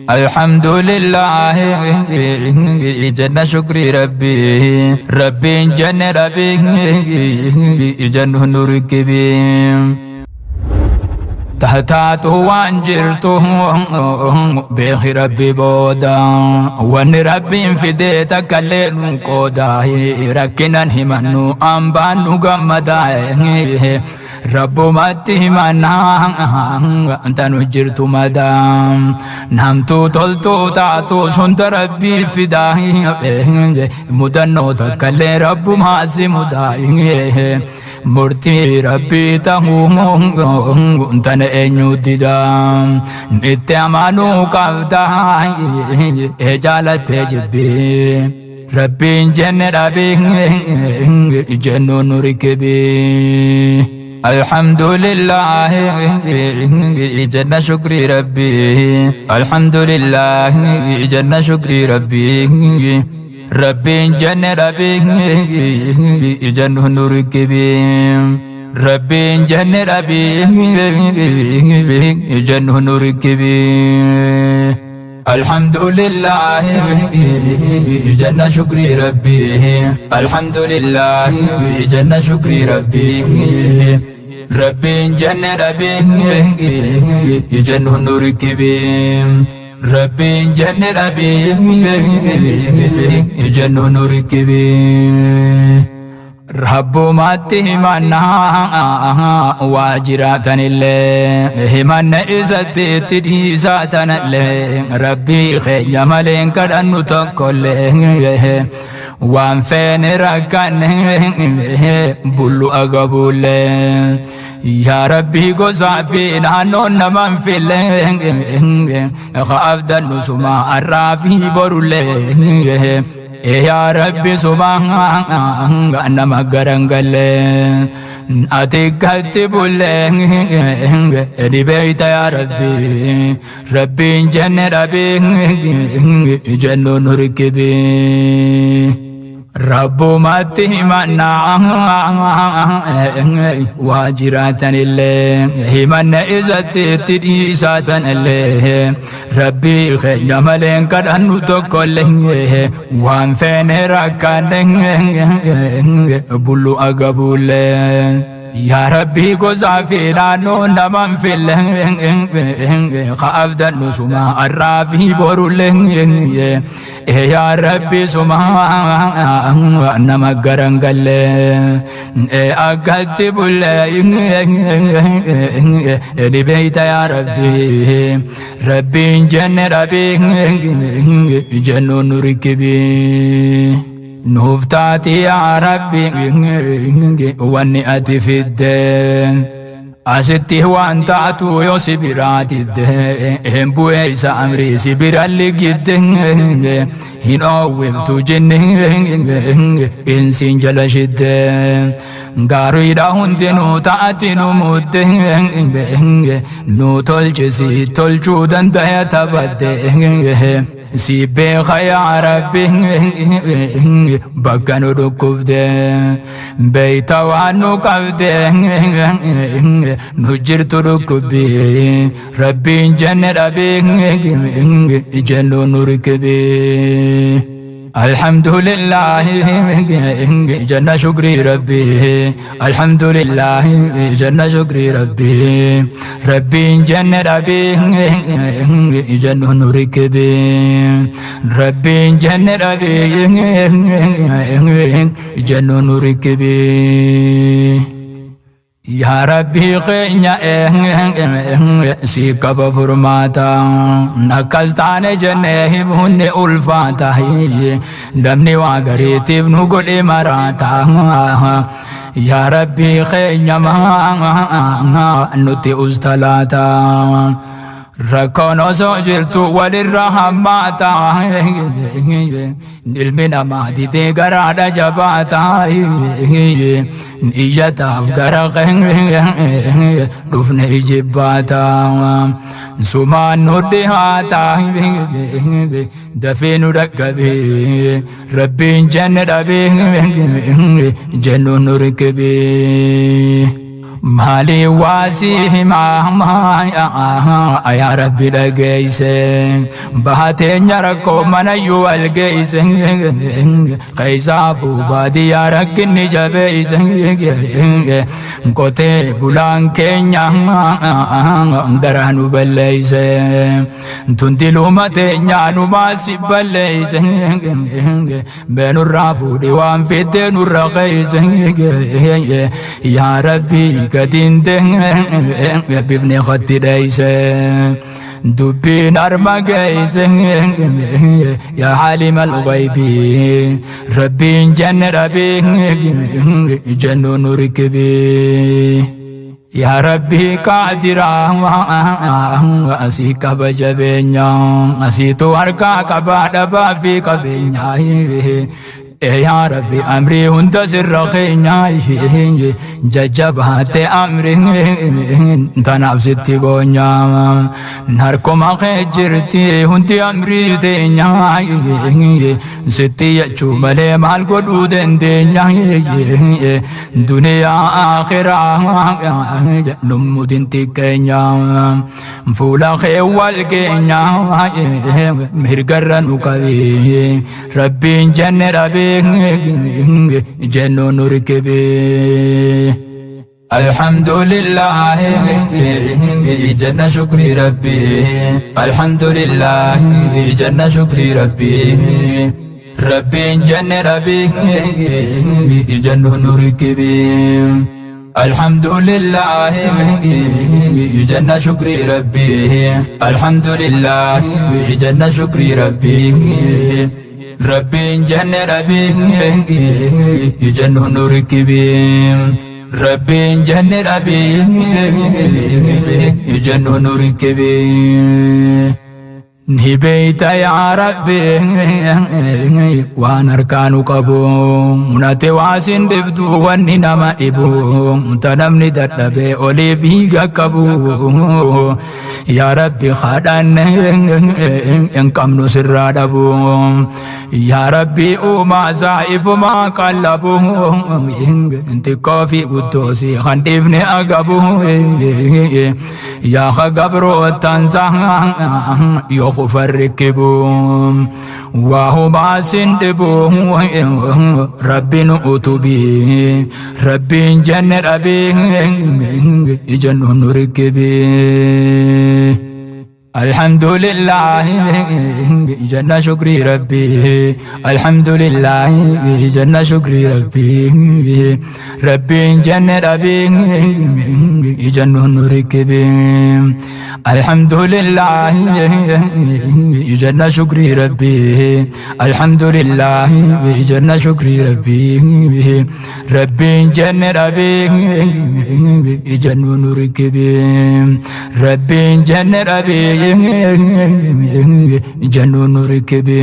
الحمد لله جنة شكري ربي ربي جنة ربي جنة نور كبير Taataatu waan jirtu beeki rabbi booda wanni rabbiin fidee takkallee nu qooda rakkinan himannu hambaan nu gammada rabbumatti himannaa tanu jirtu mada namtuu toltuu taatu sunda rabbii fida mudannoo takkallee rabbumaa si mudaa murtii rabbii tahuu tana eenyu dida itti amanuu qabda jaalattee jibbii rabbiin jenne dhabii jennuun nu rikibii. الحمد لله جنة شكري ربي الحمد لله جنة شكري ربي ربي جنة ربي جنة نور كبير ربي جنة ربي جنة نور كبير الحمد لله جنة شكري ربي الحمد لله جنة شكري ربي ربي جنة ربي جنة نور كبير ربي جنة ربي جنة نور كبير Rabbumatti himannaa waa jiraatanillee himanna isatti itti dhiisaatanillee rabbii keenya malee hin kadhannu tokkollee waan feene rakkanne bullu agabuullee yaa rabbii gosaa fi naannoon naman fillee abdannu suma arraa fi borullee yaa rabbi suma nama garangalle ati gatti bulle ni beeyta yaa rabbi rabbiin jenne dhabi jennu nu rikibi Rabbumatti himannaa waa jiraatanillee himanna isatti itti dhiisaatanillee rabbii keenya malee hin kadhannu tokkollee waan feene rakkanne bullu agabuullee. Yaa rabbii gosaa fi naannoo naman fille abdannu suma arraa fi borullee yaa rabbi suma nama garangalle akkatti bulle ni beeyta yaa rabbi rabbiin jenne dhabii jennuun nu rikibii. Nuuf taati yaa rabbi wanni ati fidde asitti waan taatu yoo si biraa didde hin bu'e isa amrii si bira ligidde hin oowwiftu jinni insiin jala shidde gaariidha hundinuu taati nu mudde nu tolchisi tolchuu dandaya taphadde si beeka yaa rabbi bakka nu dhukkubde beeyta waan nu qabde nu jirtu dhukkubbi rabbiin jenne dhabii jennu nu rikibi. الحمد لله جنة شكري ربي الحمد لله جنة شكري ربي ربي جنة ربي جنة نوركبي ربي جنة ربي جنة نوركبي Yaa rabbii keenya si qaba furmaata akkas taane jennee himuun ni ulfaata namni waa gariitiif nu godhe maraata yaa rabbii keenya nutti ustalaata. Rakkoon osoo jirtu walirra hammaata ilmi namaa didee garaadha jabaata iyyataaf gara dhufne ijibbaata sumaan nu dhihaata dafee nu dhaqqabe rabbiin jenne dhabee jennu nu rikibe. Maali waasii himaa yaa Rabbi dhageeyse, bahateenya rakkoo manayyuu wal geeyse, keessaafuu baadiyyaa rakkinni jabeeyse, qotee bulaan keenya garaa nu balleeyse, tundiluma teenyaa numaa si balleeyse, beenurraa fuudhi waan fiddee nurra keeyse. Yaa Rabbi gadinte bifni khatti dheeyse, dubbiin arma geeyse. Yaa عالم الغيب rabbiin jenne dhabii jennu nu rikibii. Yaa Rabbi qaadiraa asii qaba jabeenya, asiitu harkaa qabaa dhabaa fi qabeenya. Yaa Rabbi amrii hunda sirra keenya, jajjabaate amri tanaaf sitti boonya, harkuma kee jirti hundi amrii teenya, sitti jechuu malee maal godhuu dandeenya? Duniyaa akhiraa nummutin xiqqeenya, fuula kee wal keenya mirgarra nu qabi. Rabbiin jenne dhabii jennu nu rikibii. الحمد لله جنة شكري ربي، الحمد لله جنة شكري ربي، ربي جنة ربي جنة نركبي. الحمد لله جنة شكري ربي، الحمد لله جنة شكري ربي، ربي جنة ربي جنة نركبي، ربي جنة ربي جنة نركبي. Ni beeyta yaa Rabbi waan harkaanu qabu, nate waasin dhibdu wanni nama dhibu, ta namni dadhabee olii fiiga qabu. Yaa Rabbi kadhanne hin qabnu sirraa dhabu. Yaa Rabbi uumaa isaa ifumaa qallabu, xiqqoo fi guddoosi kan dhiifne agabu. Yaa gabrootansaa yoo kufarrikibu waahumaa sin dhibu, Rabbi nu utubi, Rabbiin jenne dhabii jennu nu rikibi. الحمد لله جنة شكري ربي، الحمد لله جنة شكري ربي، ربي جنة ربي جنة نركبي. الحمد لله جنة شكري ربي، الحمد لله جنة شكري ربي، ربي جنة ربي جنة نركبي، ربي جنة ربي جنون ركبي.